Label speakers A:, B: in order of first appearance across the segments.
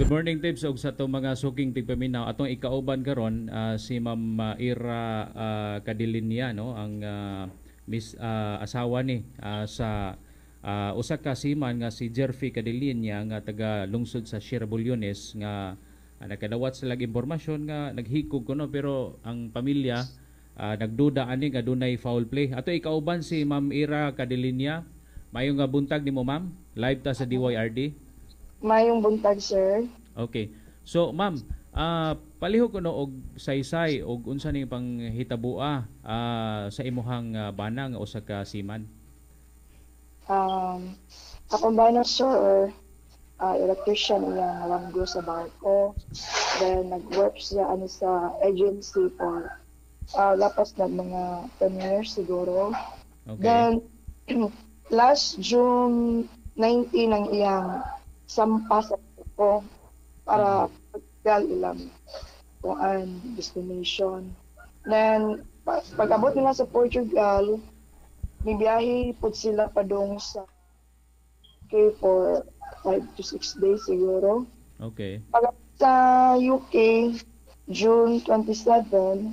A: Good morning, Tips, ug sa atong mga suking tigpaminaw. Atong ikauban karon si Ma'am Ira Cadelinia, no, ang miss asawa ni sa usa ka seaman nga si Jerfy Cadelinia nga taga lungsod sa Sierra Bullones nga nakadawat sila impormasyon nga naghikog kuno, pero ang pamilya nagduda ani nga dunay foul play. Ato ikauban si Ma'am Ira Cadelinia. Maayong nga buntag nimo, ma'am. Live ta sa DYRD.
B: Mayong buntag, sir.
A: Okay. So, ma'am, palihog kuno og saysay og unsa ning panghitaboa sa imuhang bana nga usa ka seaman.
B: Akong bana, sir, electrician iyang ranggo sa barko. Then nag-work siya ano sa agency for lapas na mga 10 years siguro. Then last June 19 ang iyang sampa sa ko para paggal ilang kuan destination. Then pag-abot nila sa Portugal, mibiyahe pud sila padung sa UK for 5 to 6 days siguro. Pag sa UK, June 27,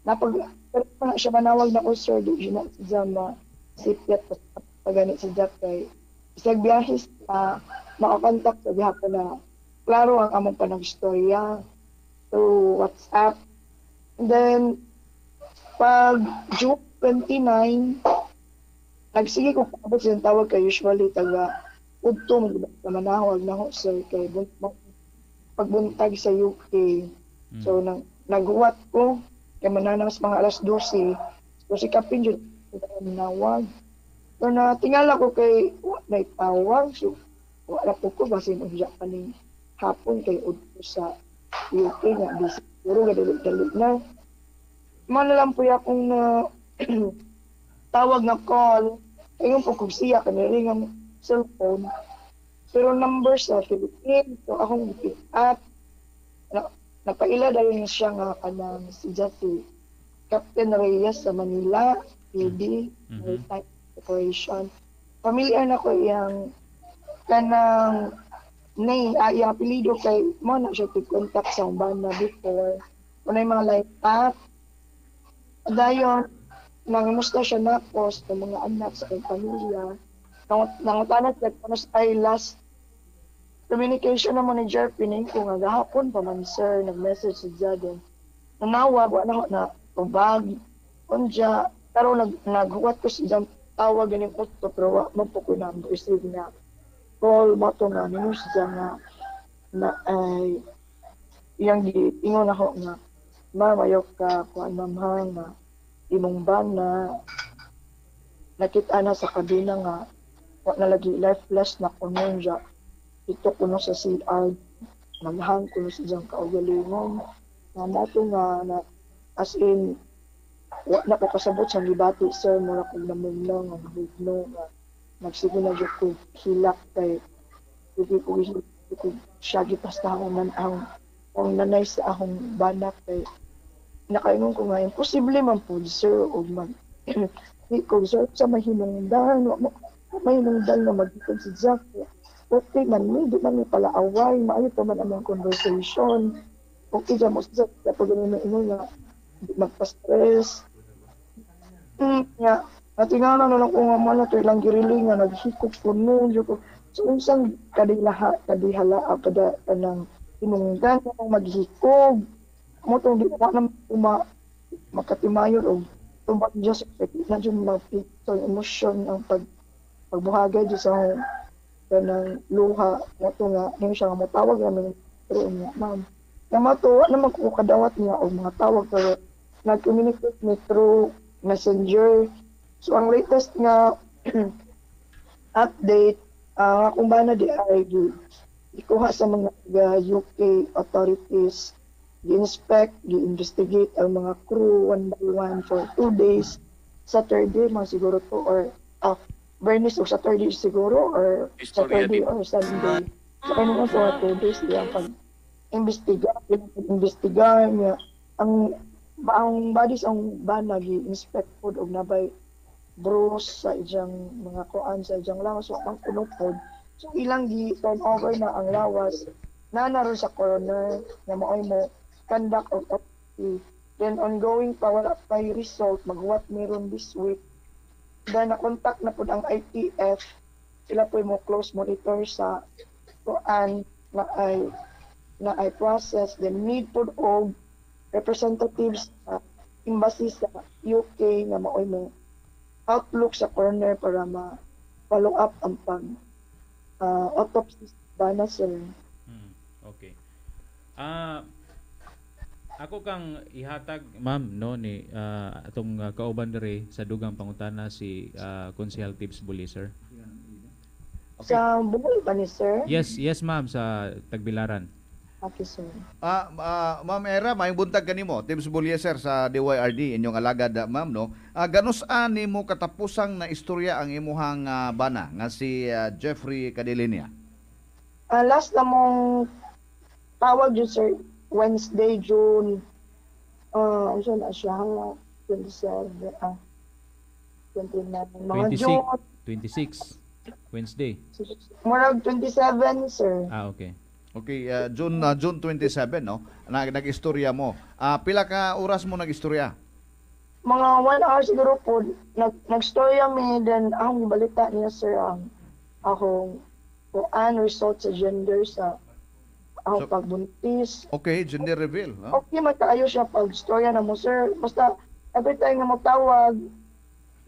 B: napag pero pa na siya manawag na ko, sir, di siya na siya ma sipyat pa pagani sa Jack kay bisag biyahe sa makakontak sa gihapon na klaro ang among panagstorya through WhatsApp. And then pag June 29, nagsige ko paabot siyang tawag kay usually taga udto man gud sa manawag na ho, sir, kay pagbuntag sa UK. So nang naghuwat ko kay mananamas mga alas 12. So si Kapin jud manawag. So na tingala ko kay wa na tawag, so wala po ko basin unya pa ning hapon kay udto sa UK nga busy siguro ga dali-dali na. Mo na lang po akong na tawag nga call. Ingon po kog siya kani ang cellphone. Pero number sa Philippines, so akong pick up. Na, napaila dayon siya nga kanang si Jesse Captain Reyes sa Manila, PD, Maritime Corporation. Familiar na ko iyang kanang name, iyang apelyido kay mo na siya contact sa bana before. Unay mga live app. Dayon, nangamusta siya nako sa mga anak sa akong pamilya. Nangutana siya kung ay last communication na mo ni Jerpy ko nga gahapon pa man, sir, nag-message si Jaden. Nanawag, wala na na tubag. Unja, pero naghuwat ko si Jam tawag ganing utto pero wa man po ko na receive na call mo to nga ninyo siya nga na ay iyang gi ingon ako nga, "Ma'am, ayaw ka kuan, ma'am, ha, nga imong bana nakita na sa kabina nga wa na lagi, lifeless na kuno siya ito kuno sa CR, naghang kuno sa iyang kaugalingon," nga mo to nga na as in wa na ko kasabot sa gibati, sir. Mura kog namumno nga nahugno nga nagsige na jud ko hilak kay sige ko hilak ko siya gipasta akong nan ang ang nanay sa akong banak kay nakaingon ko nga imposible man pud, sir, og mag ko, sir, sa mahinungdan wa mo mahinungdan nga magikog si Jack. Okay man mi, di man mi palaaway, maayo pa man among conversation, okay dyan mo si Jack pag ganun ingon nga di magpa-stress nga natingala na lang ko nga mo na to ilang girili nga naghikog kuno jud ko. So unsang kadilaha kadihala kada kanang hinungdan nga maghikog mo tong di ko na uma makatimayon og tubag just na jud ma so emosyon ang pagbuhagay jud sa kanang luha mo to nga ning siya nga motawag namin pero niya, ma'am, nga mato wa naman ko kadawat niya og mga tawag pero nag-communicate mi through Messenger. So ang latest nga update, ang akong bana di ay ikuha sa mga UK authorities, gi-inspect, gi-investigate ang mga crew one by one for 2 days. Saturday mga siguro to or Bernice o Saturday siguro or
C: Istorya
B: Saturday
C: di
B: or Sunday. So kaya naman sa 2 days iyang pag imbestiga, imbestiga niya ang ang bodies ang bana gi-inspect pod og nabay bruise sa iyang mga kuan sa iyang lawas, wa man kuno pod. So ilang gi turn over na ang lawas Na naron sa coroner nga maoy mo conduct of autopsy. Then ongoing pa, wala pa yung result, maghuwat meron this week. Then na-contact na pud ang ITF, sila po mo close monitor sa kuan na ay process. Then need pud og representatives sa embassy sa UK nga maoy mo outlook sa coroner para ma follow up ang pag autopsy ba na, sir.
A: Okay. Ako kang ihatag, ma'am, no, ni atong kauban diri sa dugang pangutana si Konsehal Tips Buliser.
C: Okay.
B: Sa Bohol ba ni, sir?
A: Yes, ma'am, sa Tagbilaran.
B: Okay, sir.
C: Ma'am Era, maayong buntag kanimo. Tips Bulyeser sa DYRD, inyong alagad, ma'am, no. Ganos ani mo katapusang na istorya ang imuhang bana nga si Jeffrey Cadelinia?
B: Last na mong tawag yun, sir, Wednesday, June, ano siya na siya, 27, 29, mga
A: 26.
B: June,
A: 26, Wednesday.
B: Murag 27, sir.
A: Ah, okay.
C: Okay, June 27, no. Nag-istorya mo. Pila ka oras mo nag-istorya?
B: Mga 1 hour siguro po, nag-storya mi, then akong balita niya, sir, ang akong kuan result sa gender sa akong pagbuntis.
C: Okay, gender reveal, no?
B: Okay man kaayo siya pag storya na mo, sir. Basta every time nga mo tawag,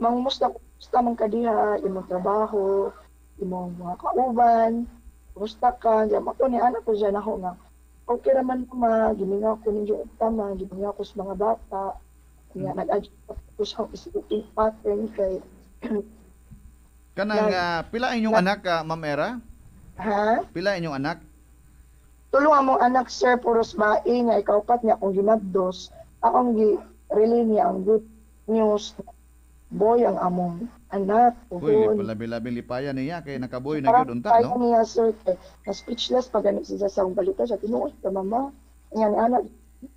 B: mangumusta, kumusta man ka diha, imong trabaho, imong mga kauban, kumusta ka, di mo to ni anak ko siya nako nga. Okay raman, ma, gimingaw ko ninyo og tama, gimingaw ko sa mga bata. Nga nag-adjust ko sa sleeping pattern kay
C: Kanang pila inyong anak, Ma'am Era?
B: Ha?
C: Pila inyong anak?
B: Tulo among anak, sir, puros bae nga ikaupat niya akong ginabdos. Akong gi relay niya ang good news. Boy ang among anak.
C: Uy,
B: Pohon.
C: labi-labi lipaya niya kay nakaboy na
B: Parang
C: gyud unta,
B: kaya
C: no?
B: niya, sir, kay na speechless pa ganit siya sa akong balita siya. Tinuod ka, mama. Nga ni anak,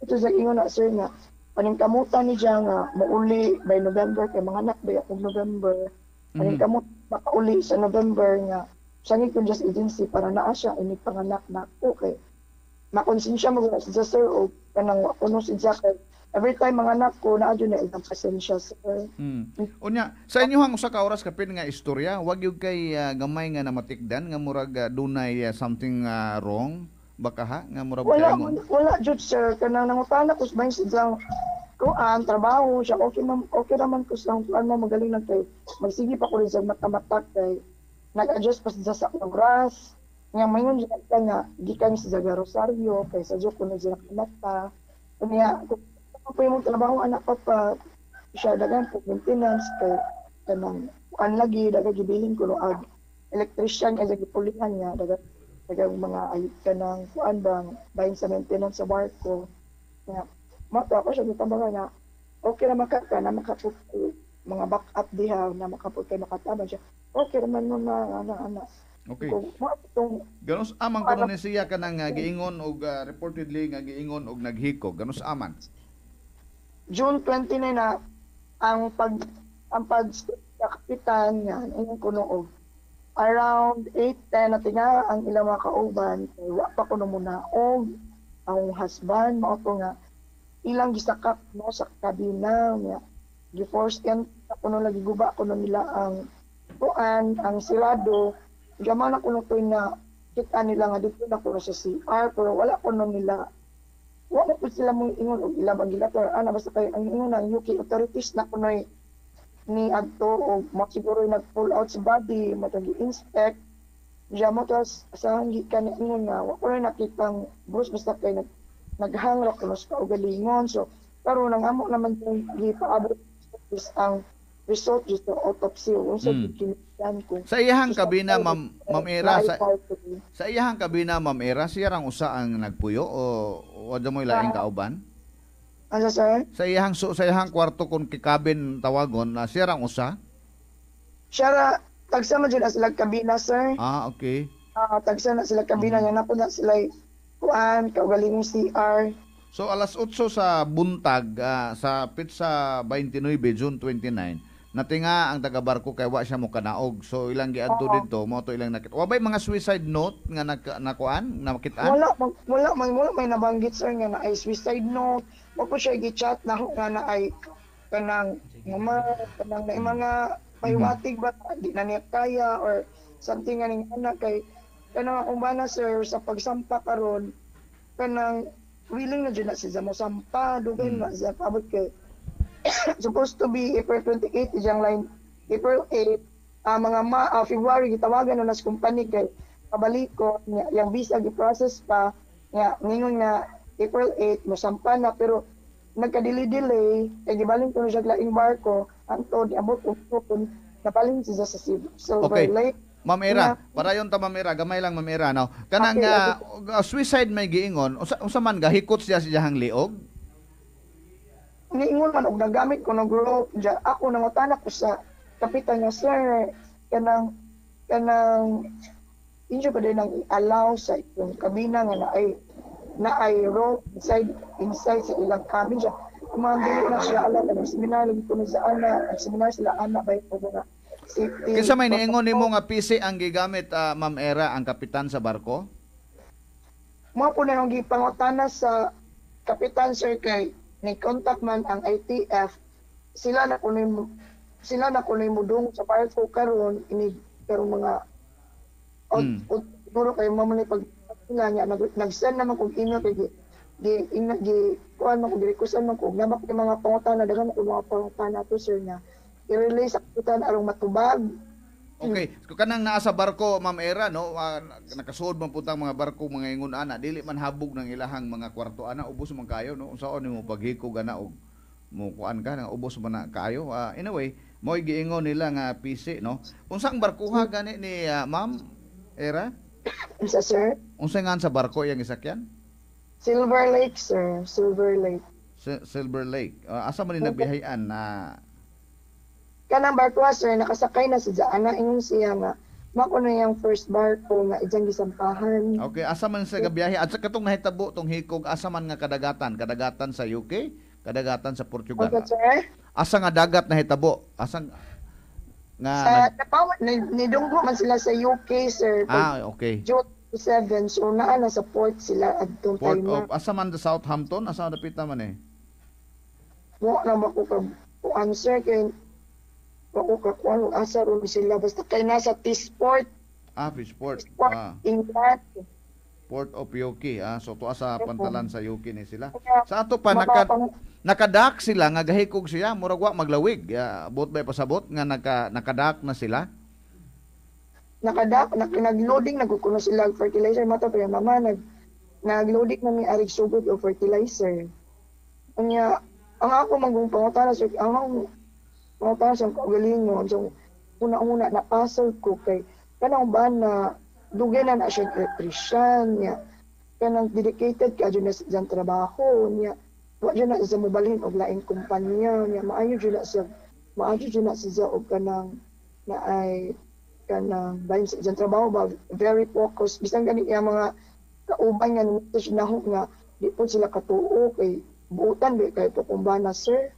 B: ito sa ingon na, sir, nga paningkamutan ni siya nga muuli by November kay mga anak ba akong November. Paningkamut makauli sa November nga sangit kong just agency para naa siya ini panganak na ako kay makonsensya mo siya, sir, o kanang wa kuno siya kay every time mga anak ko naa jud na ilang pasensya, sir.
C: Unya, sa inyong usa ka oras kapin nga istorya, wag gyud kay gamay nga namatikdan nga murag dunay something wrong baka ha nga murag
B: Wala.
C: kaingon?
B: Wala jud, sir. Kanang nangutana ko sa silang kuan trabaho siya, okay man, okay raman ko sa kuan mo, magaling lang kay magsige pa ko rin sa mata-mata kay nag-adjust pa siya sa oras nga mayon siya ka nga gikan sa Zaga Rosario kay sa ko na siya mata. Unya kung po yung trabaho anak pa pa siya, dagan po maintenance kay kanang kuan lagi dagan gibilin ko no ag electrician kay sa gipulihan niya, dagan dagang mga ay kanang kuan bang bahin sa maintenance sa barko nga mo to ako siya gitambagan na okay ra maka ka na makaput mga backup diha na makaput kay makatabang siya, okay raman mo ma ana ana. Kung mo itong
C: Ganos aman kuno ni siya kanang giingon og reportedly nga giingon og naghikog? Ganos aman?
B: June 29 na ang pag sa kapitan nga ingon kuno og around 8:10 na tinga ang ilang mga kauban kay wa pa kuno muna og ang husband, mao to nga ilang gisakak no sa kabina nga gi-force yan kuno lagi, guba kuno nila ang kuan, ang sirado. Gama na kuno to na kita nila nga dito na kuno sa CR, pero wala kuno nila, wa mo pud sila mong ingon og ilang ang gilator ana. Basta kay ang ingon ng UK authorities na kunoy ni adto og mo siguro nag pull out sa body mo to gi-inspect diya mo to sa gikan ni ingon nga wa ko nakitang bruise, basta kay naghang ra kuno sa kaugalingon. So karon ang amo naman yung gipaabot is ang result sa autopsy unsa mm. Kung
C: Sa iyahang kabina, Ma'am Era, sa iyahang kabina, Ma'am Era, siya rang usa ang nagpuyo o wala mo'y laing kauban?
B: Ano, sir?
C: Sa iyahang kwarto, kung kikabin tawagon, na siya rang usa?
B: Siya ra, tagsa man jud na sila kabina, sir.
C: Ah, okay.
B: Ah, tagsa na sila kabina niya na na sila kuan kaugalingong CR.
C: So alas 8 sa buntag sa petsa 29, June 29, Natinga ang taga barko kay wa siya mo kanaog. So ilang giadto didto mo to ilang nakita. Wa bay mga suicide note nga nakuan, nakitaan?
B: Wala man, wala may nabanggit, sir, nga na ay suicide note. Wa po siya gi-chat na nga na ay kanang mga kanang na mga pahiwatig ba di na niya kaya or something nga ning ana, kay kanang akong bana, sir, sa pagsampa karon, kanang willing na jud na siya mo sampa. Dugay na siya paabot kay supposed to be April 28 iyang line, April 8, mga February gitawagan na sa company kay pabaliko niya yang visa, gi-process pa nga ningon nga April 8 mosampa na, pero nagka-delay-delay kay gibalin ko na siya laing barko antod niabot og June, nabalhin siya sa Silver Lake.
C: Ma'am Era, parayon ta, Ma'am Era, gamay lang, Ma'am Era, no. Kanang suicide may giingon, unsa man gahikot siya sa iyang liog?
B: Niingon man og nagamit ko ng rope diya. Ako nangutana ko sa kapitan nga, "Sir, kanang inyo pa din ang i-allow sa inyong kabina nga naay rope inside sa ilang cabin?" Siya mga dili na siya alam. Nag seminar lagi ko sa ana, nag seminar sila ana bay og mga safety.
C: Kinsa may niingon nimo nga PC ang gigamit, Ma'am Era, ang kapitan sa barko?
B: Mao po na yung gipangutana sa kapitan, sir, kay ni contact man ang ITF. Sila na kuno mudung sa barko karon ini pero mga o, siguro kay mamo ni pag sila niya nag-send naman kog email kay gi gi ina gi kuan man ko, gi-requestan man ko namak yung mga pangutana. Daghan ko mga pangutana to, sir, nga i-relay sa kapitan arong matubag.
C: Okay, so kanang naa sa barko, Ma'am Era, no, nakasuod man putang mga barko mga ingon ana, dili man habog ng ilahang mga kwarto ana, ubos man kayo, no. Unsaon nimo paghikog ana og mo kuan ka nga ubos man na kaayo? Anyway, mo'y giingon nila nga PC, no. Unsang barkuha gani ni Ma'am Era?
B: Unsa, sir?
C: Unsa nga sa barko iyang isakyan?
B: Silver Lake, sir. Silver Lake.
C: Silver Lake. Asa man ni nagbiyahean na?
B: Kanang barko, sir, nakasakay na siya ana. Ingon siya nga mako na yung first barko nga ijang gisampahan.
C: Okay, asa man sa gabiyahe? At sa katong nahitabo tong hikog, asa man nga kadagatan? Kadagatan sa UK? Kadagatan sa Portugal?
B: Okay, sir.
C: Asa nga dagat nahitabo? Asa nga
B: Sa napaw nidunggo man sila sa UK, sir.
C: Ah, okay.
B: June 7, so naa na sa port sila adtong
C: Port
B: time na.
C: of asa man, the Southampton? Asa dapita man eh?
B: Mo na ba ko ka kuan, sir, kay wa ko ka kuan ug asa ron sila, basta kay nasa Teesport.
C: Ah, Fishport.
B: Port, England.
C: Port of UK. Ah, so tuwa sa pantalan sa UK ni sila.
B: Kaya,
C: Sa ato pa nakadak sila nga gahikog siya, murag wa maglawig. Buot ba pasabot nga nakadak na sila?
B: Nakadak, nag-loading nagkukuno sila og fertilizer mata, pero mama nag-loading na mi arig sugod og fertilizer. Unya ang ako manggong pangutana, sir, ang akong pangutana sa kaugalingon, so una-una na puzzle ko kay kanang ba na dugay na na siya electrician niya, kanang dedicated ka na sa iyang trabaho niya, wa jud na siya mobalhin og laing kumpanya niya, maayo jud na siya og kanang na ay kanang bahin sa iyang trabaho ba, very focused. Bisan gani iya mga kauban nga message na nga di po sila katuo kay buutan ba kay to kumbana, sir.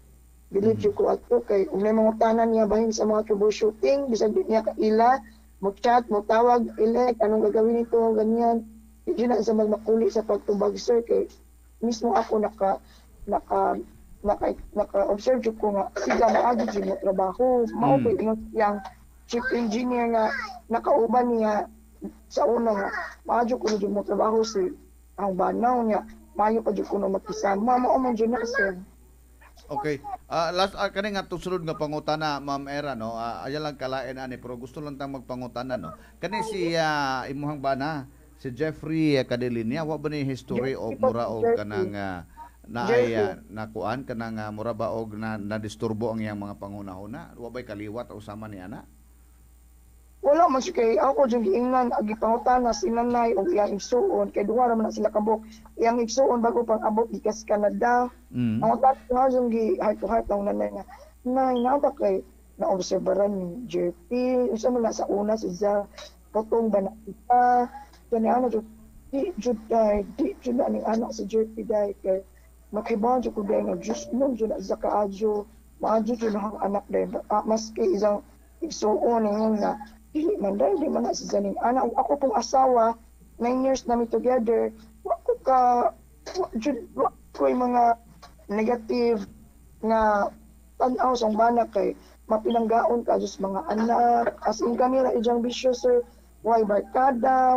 B: Believe ko ato kay ug nay mga tanan niya bahin sa mga troubleshooting, bisag di niya kaila, mo chat, mo tawag, "Elek, anong gagawin nito?" ganyan. Di jud na sa magmakuli sa pagtubag, sir, kay mismo ako naka naka naka naka-observe jud ko nga sila maagi jud mo trabaho. Mao ko ingon yang chief engineer nga nakauban niya sa una nga maadyo kuno jud mo trabaho si ang banaw niya, maayo pa jud kuno makisama. Mao man jud na, sir.
C: Okay. Last kani nga tusulod nga pangutana, Ma'am Era, no. Ayaw lang kalain ani pero gusto lang tang magpangutana, no. Kani si imuhang bana si Jeffrey Cadelinia, wa ba ni history og mura og kanang naay nakuan kanang mura ba og na nadisturbo ang iyang mga panghuna-huna? Wa bay kaliwat o sama ni ana?
B: Wala man siya, kay ako jud giingnan agi pangutana si nanay og iyang igsuon kay duha ra man na sila kabuk. Iyang igsuon bago pang abot gikas Canada. Ang utan nga jud gi heart to heart ang nanay nga, "Nay, naa ba kay na-obserbaran ni JP? Unsa man na sa una si Za, potong ba na kita kani ano jud?" Di jud day, di jud na ning anak si JP day, kay makibaw jud ko day nga Diyos nun jud na sa kaadyo. Maadyo jud ang anak dahil maski isang igsuon ningon nga dili man dahil di man na siya ning anak. Ug ako pong asawa, 9 years nami together, wa ko ka wa jud wa ko'y mga negative nga tan-aw sa bana kay mapinanggaon ka sa mga anak. As in kami ra ijang bisyo, sir, why barkada,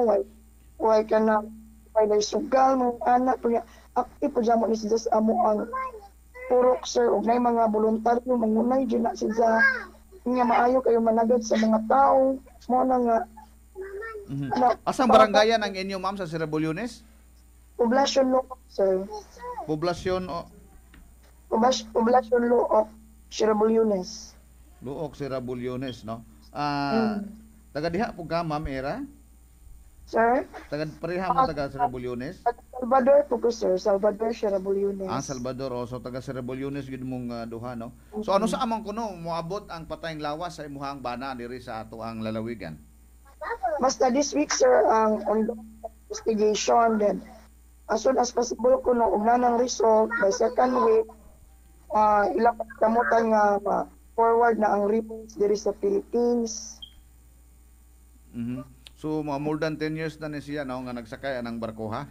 B: why kana why lay sugal mga anak. Kaya active po mo ni siya sa amo ang purok, sir, ug nay mga voluntaryo mangunay jud na siya nga maayo kayo managad sa mga tao mo na nga na.
C: Asang barangayan ang inyo, ma'am, sa Sierra Bulyones?
B: Poblasyon Looc, sir.
C: Poblasyon o
B: Poblasyon Looc, Sierra Bulyones.
C: Looc, Sierra Bulyones, no? Taga diha po ka, Ma'am Era?
B: Sir?
C: Taga pareha mo taga Sierra Bulyones?
B: Taga Salvador po ko, sir. Salvador, Sierra Bulyones.
C: Ah, Salvador, oh, so taga Sierra Bulyones gid mong duha, no? So ano sa amang kuno moabot ang patayng lawas sa imuhang bana diri sa ato ang lalawigan?
B: Basta this week, sir, ang ongoing investigation. Then as soon as possible kuno og nanang result by second week, ilang kamutan nga forward na ang remains diri sa Philippines.
C: So mga more than 10 years na ni siya, no, nga nagsakay anang barko, ha?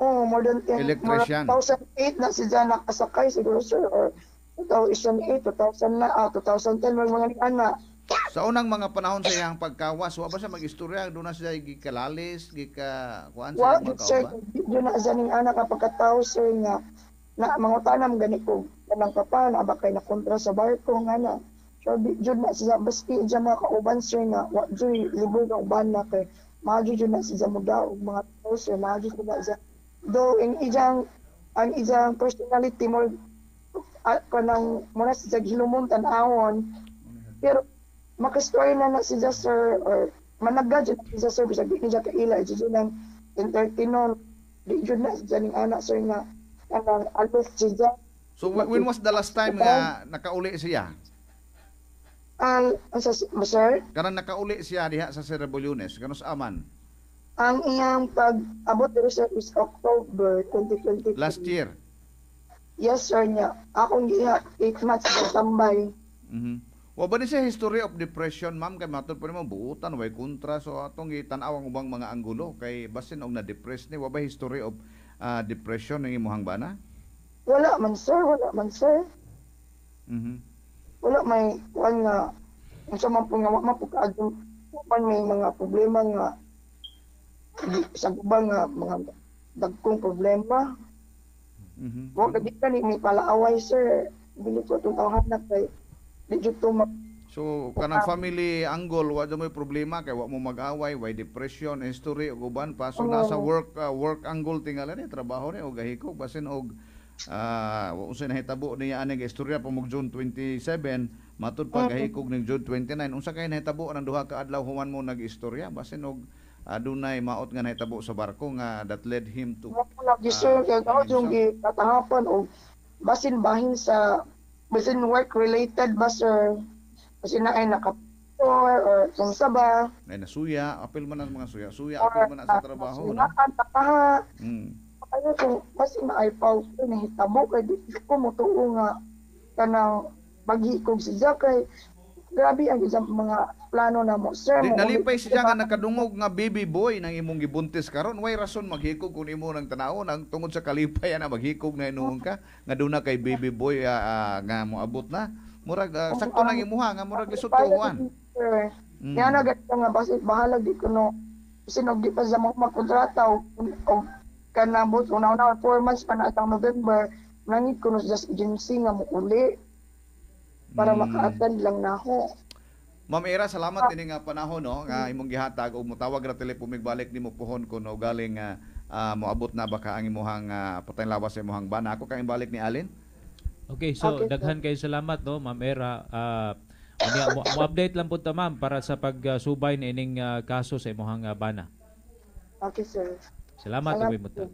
B: Oh, more than 10,
C: Electrician.
B: More than 2008 na siya nakasakay siguro, sir, or 2008, 2000 na, 2010, mga ana.
C: Sa unang mga panahon sa iyang pagkawas, wa ba siya mag-istorya? Doon na siya gikalalis, gika kuan sa
B: Wa
C: iyang
B: jud,
C: mga
B: sir,
C: kauban?
B: di jud na siya ning ana kapag katao, sir, nga na mangutanam gani ko kanang papa na ba kay nakontra sa barko nga na. So di jud na siya baski siya mga kauban, sir, nga wa jud libre nga uban na kay maayo jud na siya mudaog mga tao, sir, maayo jud na siya. Though ang ijang personality mo kanang muna siya hilumon tan-awon, pero makastory na na siya, sir, or managad jud na siya, sir, bisag di niya kaila jud nang entertainon. Di jud na siya ning anak, sir, nga kanang aloof siya.
C: So when was the last time nga nakauli siya?
B: Ang sa, sir?
C: Kanang nakauli siya diha sa Sierra Bulyones, kanus aman?
B: Ang iyang pag-abot diri, sir, is October 2023.
C: Last year.
B: Yes, sir, niya akong giha 8 months sa tambay.
C: Wa ba ni siya history of depression, ma'am, kay matud pa nimo buutan way kontra, so atong gitan-aw ang ubang mga anggulo kay basin og na-depress ni. Wa ba history of depression ng imuhang bana?
B: Wala man, sir, wala man, sir. Wala may kuan nga unsa man po nga wa man po kaadto man may mga problema nga sa guba nga mga dagkong problema. Wa gadi ka ni may palaaway, sir. Dili ko itong tawhana kay di jud to
C: So kanang family angle wa jud mo'y problema kay wa mo mag-away, way depression, history ug uban pa. So nasa work angle tingala ni trabaho ni og gahikog basin og unsay nahitabo niya ani istorya pa mo June 27 matud pa gahikog ning June 29. Unsa kay nahitabo ang 2 ka adlaw human mo nag-istorya? Basin og adunay maot nga nahitabo sa barko nga that led him to
B: Mo lagi, sir, kay ako yung gikatahapan og basin bahin sa basin work related ba, sir, basin na ay naka or kung sa ba.
C: Ay nasuya, apil man ang mga suya suya, apil man na sa trabaho, no?
B: Nasuyakan takaha. Kaya kung basin na ay pau nahitabo kay di ko motuo nga kanang paghikog siya kay grabe ang isang mga plano na mo, sir.
C: Di,
B: Mo
C: nalipay siya nga nakadungog nga baby boy nang imong gibuntis karon. Way rason maghikog kung imo nang tanawon ang tungod sa kalipay na maghikog na inuon ka nga duna kay baby boy nga moabot na. Murag sakto nang imuha nga murag lisod tuohan.
B: Sir. Nga na ganito nga basit bahalag di ko no sinog di pa sa mga magkontrata o kanang but una-una 4 months pa na atang November nangit ko no sa agency nga mo uli para maka-attend lang nako.
C: Ma'am Era, salamat ini nga panahon, no, nga imong gihatag ug motawag ra telepon migbalik nimo puhon kun galing moabot na baka ang imuhang patayng lawas sa imuhang bana. Ako kang ibalik ni Alin.
A: Okay, so
B: Okay, sir.
A: Daghan kay salamat, no, Ma'am Era. Unya mo update lang pud ta, ma'am, para sa pagsubay ni ining kaso sa imuhang bana.
B: Okay, sir.
A: Salamat,
B: Salamat.
A: ug buntag.